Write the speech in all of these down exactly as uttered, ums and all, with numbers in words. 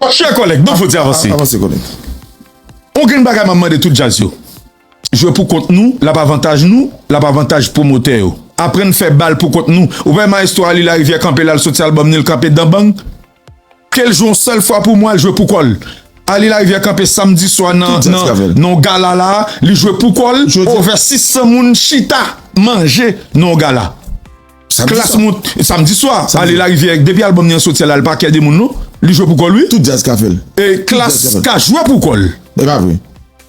Chè kòlèg, ban fò di avanse. Avanse, kòlèg. On grenn bagay m ap mande tout djaz yo. Jwe pou kont nou, l ap avantaj nou, l ap avantaj pwomotè yo. Aprann fè bal pou kont nou. Ou wè maestro Ali Larivière kanpe la, l soti albòm ni, l kanpe dan bang. Ke l jwe yon sèl fwa pou mwen, l jwe pou kò l. Ali Larivière kanpe samdi swa nan, nan, nan yon gala la, li jwe pou kò l, over sis san moun chita, manje nan yon gala. Klass mont, samdi swa, Ali Larivière, depi albòm li an soti la, l pa kè de moun non, li jwe pou kò l wi. Tout djaz ka fè l. E Klass ka jwe pou kò l. E pa vre.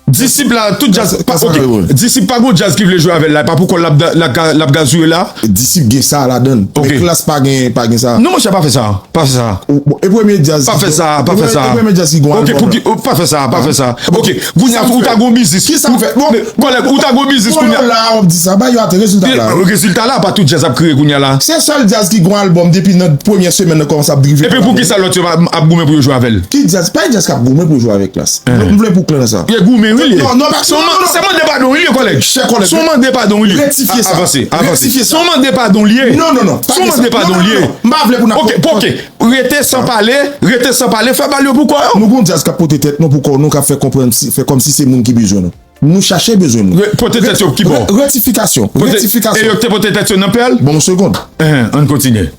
Disip la, tout djaz, pa, ok. Disip pa gon djaz ki vle jwe avè l la, pa pou kò l l ap, l ap, l ap gazouye la. Disip gen sa ladan l. Men Klass pa gen, pa gen sa. Non, monchè, pa fè sa. Pa fè sa. E premye djaz. Pa fè sa, pa fè sa. E premye djaz ki gon albòm. Ok, pou ki, pa fè sa, pa fè sa. Ok, kounye a ou ta gon biznis. Kisa m fè? Bon, kòlèg, ou ta gon biznis kounye a. Kounye a w ap di sa, ba yo ate rezilta la. Rezilta la, pa tout djaz ap kriye kounye a la. Se sèl djaz ki gon albòm depi nan premyè semèn nan kòmanse ap drive. Epi pou kisa lòt yo ap goumen pou yo jwe avè l? Ki djaz? Pa djaz k ap goumen pou yo jwe avèk Klass. M vle pou klè nan sa. Yo goumen wi li. Non, non, pa, se yon mande padon wi li, kòlèg. Chè kòlèg. Se yon mande padon wi li. Rektifye sa. Avanse, avanse. Se yon mande padon li ye. Non, non, non. Se yon mande padon li ye. M pa vle pou n ap. Ok, ok. Rete san pale, rete san pale, fè bal yo pou kò yo. Nou gon djaz k ap pote tèt nou pou kò nou, k ap fè konprann, fè kòmsi se moun ki bezwen nou. Nou chache bezwen nou. Pote tèt yo ki bò? Retifikasyon. Retifikasyon. E yo te pote tèt yo nan pèl? Bon, yon segond. Ann kontinye.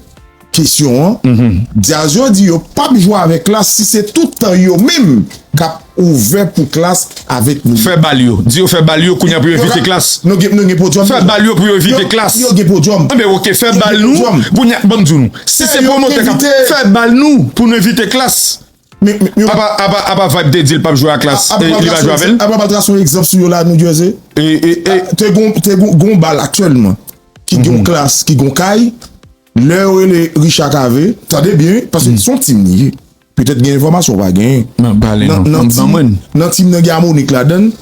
Kesyon an, djaz yo di yo p ap jwe avèk Klass si se tout tan yo menm k ap ouvè pou Klass avèk nou. Fè bal yo. Di yo fè bal yo, kounye a pou yo envite Klass. Nou gen, nou gen podyòm. Fè bal yo pou yo envite Klass. Yo gen podyòm. Anben, ok, fè bal nou. Kounye a, ban m di nou. Si se pwomotè k ap fè bal nou pou nou envite Klass. Apa, apa, apa Vibe te di l p ap jwe a Klass, li pa jwe avè l. Apa m al trase yon egzanp sou yo la, New Jersey. Te gon, te gon, gon bal aktyèlman ki gon Klass, ki gon kay. Lè yo rele Richard Cavé, tande byen, paske se yon team li ye. Petèt gen enfòmasyon w pa genyen. Nan, nan team nan gen Harmonik ladan l,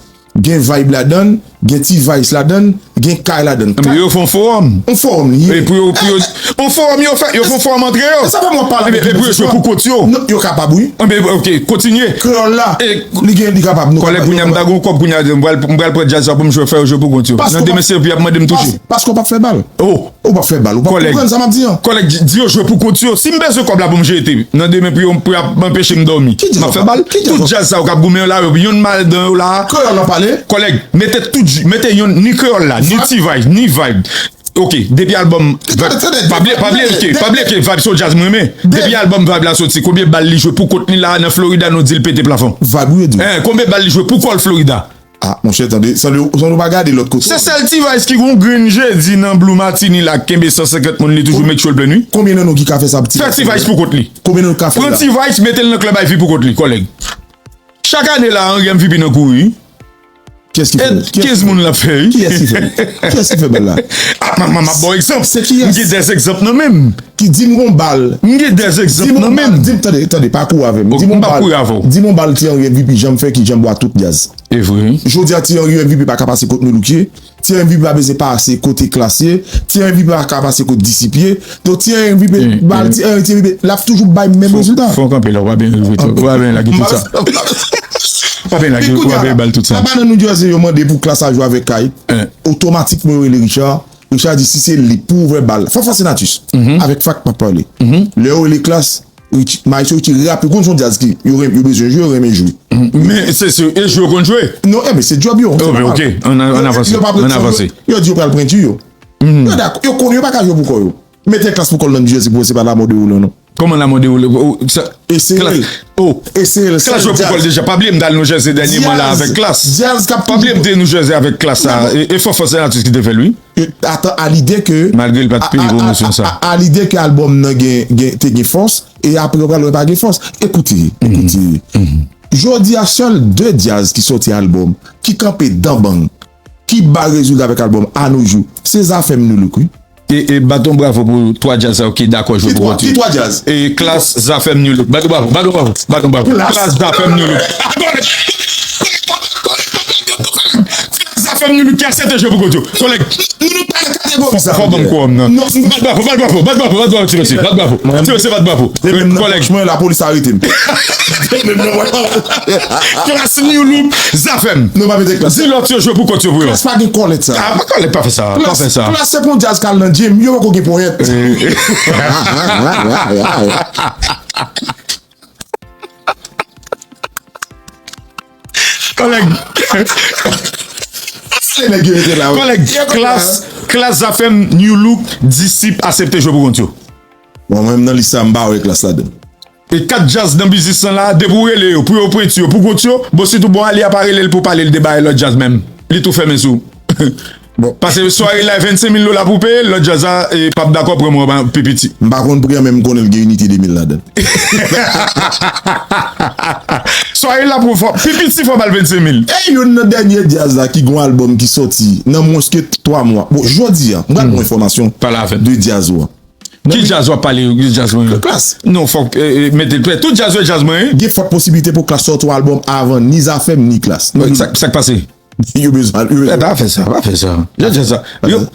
gen Vibe ladan l, gen T-Vice ladan l, gen Kay ladan l. Yo fè yon fowòm. Yon fowòm li ye. E pou yo, pou yo, yon fowòm yo fè, yo fè yon fowòm antre yo. E pou yo jwe pou kont yo. Yo kapab wi. Anben, ok, kontinye. Kreyòl la, li gen, li kapab. Kòlèg, kounye a m ta gon kòb, kounye a m pral, m pral pran djaz la pou m jwe, fè yo jwe pou kont yo. Nan demen se yo pou y ap mande m touche. Paske w p ap fè bal. Oh. Ou p ap fè bal, ou p ap konprann sa m ap di an. Kòlèg, di yo jwe pou kont yo. Si m bezwen kòb la pou m jete nan demen pou yo, pou y ap anpeche m dòmi, m ap fè bal. Tout djaz sa yo k ap goumen yo la, yo, yonn mal dan yo la. Kreyòl la pale. Kòlèg, mete tout, mete yonn, ni Kreyòl la, ni T-Vice, ni Vibe. Ok, depi albòm Vibe, pa bliye, pa bliye ke, pa bliye ke Vibe se yon djaz m renmen. Depi albòm Vibe la soti, konbyen bal li jwe pou kont li la nan Florida, nou di l pete plafon? Vibe wi di. Konbyen bal li jwe pou kò l Florida? Ah, monchè, tande, san nou, san nou pa gade lòt kote. Se sèl T-Vice ki gon grenn jedi nan Blue Martini la, k kenbe san senkant moun, li toujou make sure l plen wi. Konbyen nan nou ki ka fè sa, T-Vice? Fè T-Vice pou kont li. Konbyen nan nou ka fè sa? Pran T-Vice, mete l nan club I V pou kont li, kòlèg. Chak ane la, Henri M V P nan kouri wi. Kiyès ki fè? Kenz moun l ap fè wi. Kiyès ki fè? Kiyès ki fè bal la? Ah, m ap ba w egzanp. Se kiyès? M gen dèz egzanp nan men m. Ki di m gon bal. M gen dèz egzanp nan men m. Di m, tande, tande, pa kouri avè m. Di m gon bal. Di m gon bal Ti Henri M V P janm fè ki janm bwa tout djaz. E vre wi. Jodi a Ti Henri M V P pa ka pase kot Nulook ye. Ti Henri M V P pa bezwen pase kote Klass ye. Ti Henri M V P pa ka pase kot Disip ye. Donk Ti Henri M V P, bal Ti Henri, Ti Henri M V P, l ap toujou bay menm rezilta. Fò w kanpe la, ou pa byen rive tout. Ou pa byen lage tout sa. Ou pa byen lage, ou pa byen bal tout sa. Apa nan New Jersey yo mande pou Klass a jwe avèk Kay. Otomatikman yo rele Richard. Richard di si se li pou ouvè bal. Fò fò Senatus. Avèk Fak m ap pale. Lè yo rele Klass, Richie, Maestro Richie rape, konn se yon djaz ki yo, yo bezwen jwe, yo renmen jwe. Men se, se e jwe yo konn jwe. Non, enben se djòb yo. Ok, ann avanse. Yo pa pran egzanp yo. Yo di yo pral pran di yo. Yo dakò, yo konnen yo pa ka jwe pou kò yo. Mete Klass pou kò l nan New Jersey pou se pa lanmò de ou lan non. Kòman lanmò de ou lan? E se rèl. Oh. E se rèl. Klass jwe pou kò l deja. Pa bliye m t al New Jersey dènyèman la avèk Klass. Pa bliye m te New Jersey avèk Klass la. E fò fò Senatus ki te fè l wi. Atan a lide ke. Malgre l pa t peye pwomosyon sa. A lide ke albòm nan gen, gen, te gen fòs, e apre yo pral wè pa gen fòs. Ekoute, ekoute. Jodi a sèl de djaz ki sòti albòm, ki kanpe dan bang, ki bay rezilta avèk albòm a no jou, se Zafèm Nulook wi. E, e bat yon bravo pou twa djaz sa yo ki dakò jwe pou kont yo. Ki twa djaz? E Klass, Zafèm, Nulook. Bat yon bravo, bat yon bravo, bat yon bravo. Klass, Zafèm, Nulook. Zafèm Nulook ki aksepte jwe pou kont yo. Kòlèg. Nou, nou pa nan kategori sa. Fò ban m kowòm nan. Bat bravo, bat bravo, bat bravo, bat bravo, ti mesye, bat bravo. Ti mesye, bat bravo. Kòlèg. Mwen, lapolis arete m. Klass, Nulook, Zafèm. Nou pa mete Klass. Di lòt yo jwe pou kont yo pou yo. Klass pa gen kòlèt sa. Ah, pa kòlèt, pa fè sa, pa fè sa. Klass se pou djaz k al nan gym, yo poko gen ponyèt. Eh. Kòlèg. Se nèg yo rete la. Kòlèg, Klass, Klass, Zafèm, New Look, Disip, aksepte jwe pou kont yo. Bon, mwen menm nan lis sa, m pa wè Klass ladan. E kat djaz nan biznis lan la, depi w rele yo, pou yo pwenti yo, pou kont yo, bon, sitou bon, ali a pa rele l pou pale l de bagay lòt djaz menm. Li tou fèmen sou. Bon. Paske sware la vennsenk mil dola pou peye, lòt djaz la e p ap dakò pran mwen pi piti. M pa konn pri an, men m konnen l gen inite de mil ladan l. Sware la pou fò, pi piti fò ba l vennsenk mil. E youn nan dènye djaz la ki gon albòm ki sòti nan mwens ke twa mwa. Bon, jodi a, m pral gon enfòmasyon de djaz ou an. Ki djaz w ap pale yo? Ki djaz mwen yo? Klass. Non, fòk mete l klè. Tout djaz yo e djaz mwen, wi. Gen fòt posibilite pou Klass sòti yon albòm avan ni Zafèm ni Klass. Sa k pase? Yo bezwen, yo bezwen. Pa fè sa, pa fè sa. Djaz sa.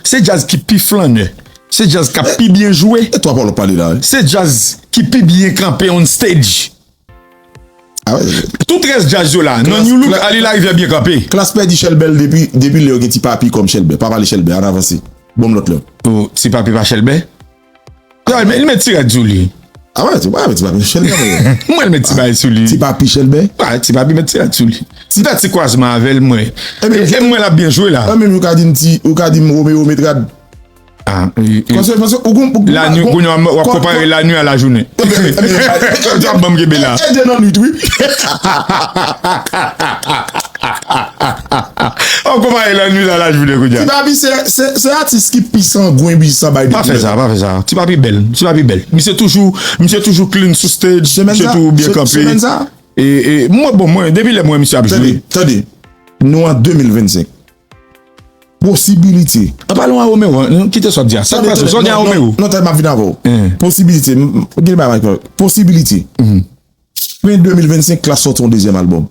Se djaz ki pi flannè. Se djaz k ap pi byen jwe. E twa pawòl w pale la, wi. Se djaz ki pi byen kanpe on stage. Tout rès djaz yo la. Nan New Look, Ali Larivière byen kanpe. Klass pèdi Chèlbè depi, depi lè yo gen Ti Papi kòm Chèlbè. Pa pale Chèlbè, ann avanse. Bon, m lòt lè. Ti Papi pa Chèlbè? Yo, li met ti rad sou li. Ah ouais, ti, ouais, ti papi Chèlbè. Mwen met ti bagay sou li. Ti papi Chèlbè. Ah, ti papi met ti rad sou li. Ti pèti kwazman avè l, mwen. E mwen l ap byen jwe la. Mwen menm ou ka di m ti, ou ka di m Romeo met rad. Ah, lanwi, kounye a w ap konpare lanwi a lajounen. Ou ap ban m kenbe la. Ou ap konpare lanwi a lajounen kounye a. Ti Papi se, se, se atis ki pi sangwen, pi san bay de koulè. Pa fè sa, pa fè sa. Ti Papi bèl, Ti Papi bèl. Misye toujou, misye toujou clean sou stage, misye toujou byen kanpe. E, e, mwen, bon, mwen, depi lè mwen misye ap jwe. Tande, tande. Nou an de mil vennsenk. Posibilite. An palan a Romeo, an, kite sa w ap di a. Sa k pase? Sa w gen a Romeo? Non, tande, m ap vin avè w. Posibilite. Gen bagay Michael. Posibilite. Fen de mil vennsenk, Klass sòti yon dezyèm albòm.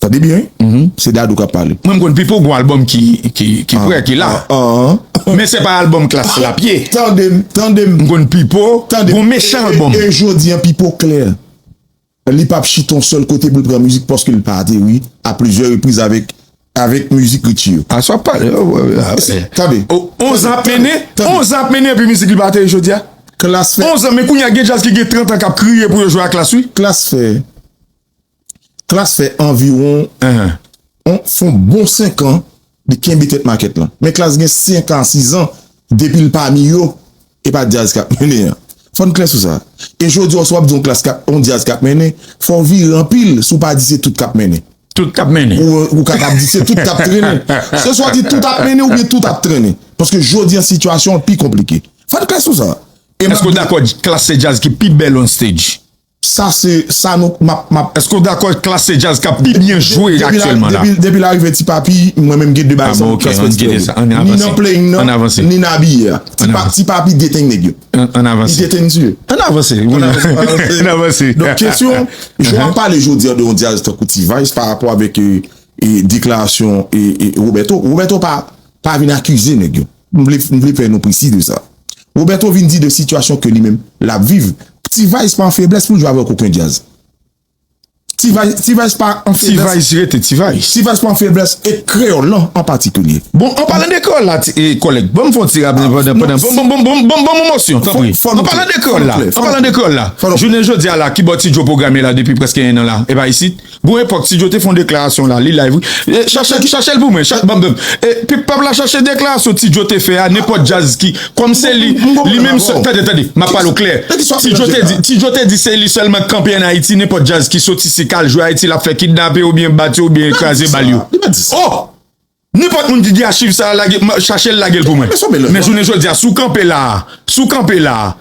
Tande byen, wi. Se Dadou k ap pale. Mwen, m konn Pipo gon albòm ki, ki, ki prè, ki la. Men se pa albòm Klass l ap ye. Tande m, tande m. M konn Pipo gon mechan albòm. E jodi an, Pipo klè. Li p ap chita yon sèl kote pou l pran mizik paske l pa ateri a plizyè repriz avèk, avèk mizik Richie yo. A sa w ap pale. Tande. Onz an ap mennen, onz an ap mennen epi mizik li pa ateri jodi a. Klass fè. Onz an, men kounye a gen djaz ki gen trant an k ap kriye pou yo jwe a Klass, wi. Klass fè. Klass fè anviwon, on, fè yon bon senk an, li kenbe tèt makèt lan. Men Klass gen senk a sis an depi l pami yo, e pa djaz k ap mennen an. Fò n klè sou sa. E jodi a, si w ap di yon Klass k ap, yon djaz k ap mennen, fò w vire anpil si w pa di se tout k ap mennen. Tout k ap mennen. Ou, ou kapab di se tout k ap trennen. Se swa w di tout ap mennen oubyen tout ap trennen. Paske jodi a, sitiyasyon an pi konplike. Fò n klè sou sa. Èske w dakò Klass se djaz ki pi bèl on stage? Sa se, sa nou, m ap, m ap. Èske w dakò Klass se djaz k ap pi byen jwe aktyèlman la? Depi, depi larive Ti Papi, mwen menm gen de bagay sa Klass pèdi trè byen. Ni nan playing nan, ni nan abiye a. Ti Pa-, Ti Papi detenn nèg yo. Ann avanse. Li detenn ti yo. Ann avanse. Ann avanse. Ann avanse. Donk, kesyon, jan w ap pale jodi a de yon djaz tankou T-Vice pa rapò avèk, e, e, deklarasyon, e, e, Roberto. Roberto pa, pa vin akize nèg yo. M vle, m vle fè nou presi de sa. Roberto vin di de sitiyasyon ke li menm l ap viv. T-Vice pa an feblès pou l jwe avèk okenn djaz. T-Vice, T-Vice pa an feblès. T-Vice rete T-Vice. T-Vice pa an feblès e kreyòl lan an patikilye. Bon, an palan de kreyòl la, ti, e, kòlèg, ban m fè yon ti rap pandan, pandan, ban m, ban m, ban m, ban m, ban m yon mosyon, tanpri. An palan de kreyòl la, an palan de kreyòl la. Jounen jodi a la, kibò Ti Joe pwograme la depi prèske en an la, e pa isit. Gon epòk, Ti Joe te fè yon deklarasyon la, li live, wi. E, chache, chache l pou mwen, chache, ban m, ban m. E, pi pèp la chache deklarasyon Ti Joe te fè a, nenpòt djaz ki, kòm se li, li menm sèl, tande, tande, m ap pale w klè. Ti Joe te di, Ti Joe te di se li sèlman k kanpe ann Ayiti, nenpòt djaz ki soti si k al jwe Ayiti, l ap fè kidnape oubyen bat yo oubyen kraze bal yo. Oh! Nenpòt moun ki gen achiv sa a, lage, chache l, lage l pou mwen. Men jounen jodi a, si w kanpe la, si w kanpe la,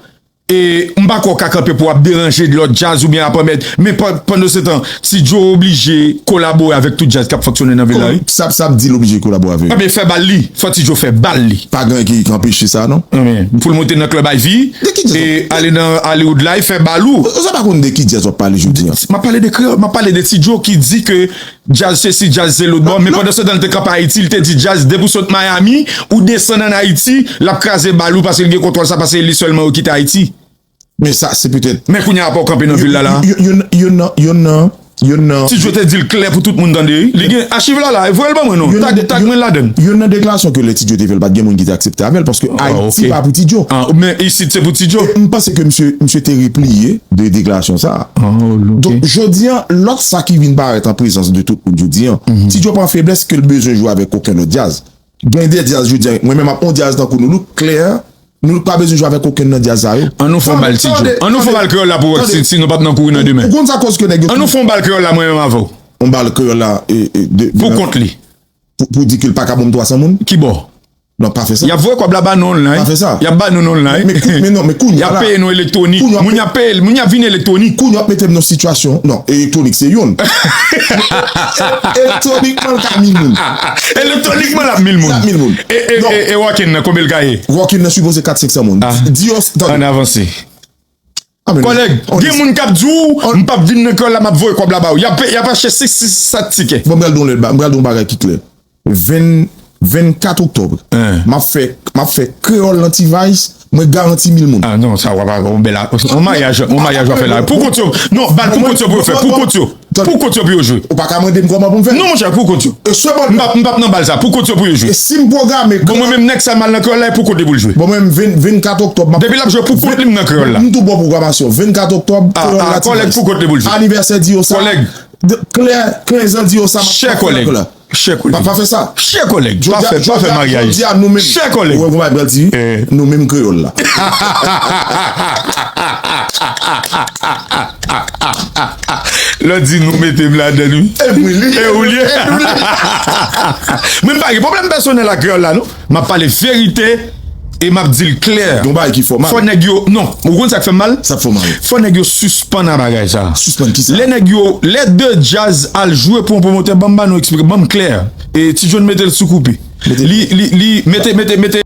e m pa kwè w ka kanpe pou w ap deranje lòt djaz oubyen ap anmède. Men pa-, pandansetan, Ti Joe oblije kolabore avèk tout djaz k ap fonksyone nan vil la, wi. Sa, sa ap di l oblije kolabore avèk. Ebyen, fè bal li. Fò Ti Joe fè bal li. Pa gen anyen ki, ki anpeche sa, non? Ebyen, pou l monte nan Club Ivy, e ale nan Hollywood Live, fè bal ou. Ou sa pa konn de ki djaz w ap pale jodi a? M ap pale de kreyòl, m ap pale de Ti Joe ki di ke djaz sesi, djaz se lòt bò, men pandan se tan, l te kanpe Ayiti, l te di djaz, depi w sot Miami, ou desann ann Ayiti, l ap kraze bal ou paske l gen kontwòl sa, paske li sèlman yo kite Ayiti. Men sa, se petèt. Men kounye a, apa w kanpe nan vil la, la? Youn, youn, youn nan, youn nan, Youn nan Ti Djo te di l klè pou tout moun tande, wi. Li gen achiv la la, voye l ban mwen non. Youn nan Tag, de- tag mwen ladan l. Youn nan deklarasyon ke lè Ti Djo te fè l, pa t gen moun ki te aksepte avè l, paske Ah, Ayiti ok. pa pou Ti Djo. Ah, men isit se pou Ti Djo. E m panse ke misye, misye te repliye de deklarasyon sa a. Oh, ok. Donk, jodi a, lòt sa ki vin parèt an prezans de tout moun jodi a, Ti Djo pa an feblès ke l bezwen jwe avèk okenn lòt djaz. Gen de djaz jodi a, mwen menm ap on djaz tankou nou, Look Clair, nou pa bezwen jwe avèk okenn nan djaz sa yo. An nou fè yon bal Ti Djo. An nou fè yon bal kreyòl la pou wè si, si nou p ap nan kouri nan demen. Ou konn sa kòz ke nèg yo An nou fè yon bal kreyòl la mwen menm avè w. On bal kreyòl la e, e, de, Pou kont li. Pou, pou di ke l pa ka ban m twa san moun? Ki bò? Non, pa fè sa. Y ap voye kòb la ba nou online. Pa fè sa. Y ap ba nou nou online. Men, men kou- men non, men kounye Y a ap la. peye nou elektronik. Kounye a Moun y ap peye, moun y ap vin elektronik. Kounye a ap mete m nan sitiyasyon. Non, elektronik se youn. Elektwonikman l ka mil moun. Elektwonikman l ap mil moun. L ap mil moun. E, e, Non. e, e Walk-in nan, konbyen l ka ye? Walk-in nan sipoze kat senk san moun. Ah. Di yo, tande. Ann avanse. Ah, men Kòlèg, On gen moun k ap di w, m p ap vin nan kreyòl la, m ap voye kòb la ba w. Y ap, y ap achte sis, sis, sèt tikè. Bon, m pral di w lè, m pral di w bagay ki klè. Venn, vennkat oktòb, Hein. m ap fè, m ap fè kreyòl nan T-Vice, mwen garanti mil moun. Ah non, sa w ap on bèl a- on maryaj, on maryaj w ap fè la. Pou kont yo, non, bal pou kont yo pou yo fè, pou kont yo. Pou kont yo pou yo jwe. Ou pa ka mande m kòman pou m fè. Non, monchè, pou kont yo. E se bon. M p ap, m p ap nan bal sa, pou kont yo pou yo jwe. E si m pwograme Bon, mwen menm nèg sa m al nan kreyòl la, e pou kont li pou l jwe. Bon, mwen menm vennkat oktòb, m ap Depi l ap jwe pou kont li, m nan kreyòl la. M tou bon pwogramasyon. Vennkat oktòb, Ah, kreyòl ah, la kòlèg, T-Vice. Pou kont li pou l jwe. Anivèsè di yo sa. Kòlèg. De- Klè, kenz an di yo sa, m ap Chè fè kòlèg. kreyòl la. Chè kòlèg. Pa, pa fè sa. Chè kòlèg. Pa Jodi a, fè, pa jodi fè a, maryaj. jodi a, nou menm. Chè kòlèg. Ou wè kòman m pral di, Eh. nou menm kreyòl la. Lè w di nou mete m ladan l, wi. E mwen li. E ou li. E nou li. Men m pa gen pwoblèm pèsonèl ak kreyòl la, non. M ap pale verite e m ap di l klè. Gon bagay ki fè w mal. Fò nèg yo, non, ou konn sa k fè m mal? Sa k fè w mal. Fò nèg yo sispann a bagay sa. Sispann ki sa? Lè nèg yo, lè de djaz al jwe pou yon pwomotè, ban m ba nou eksplike, ban m klè. E Ti John mete l sou koupe. Mete Li, li, li, mete, mete, mete.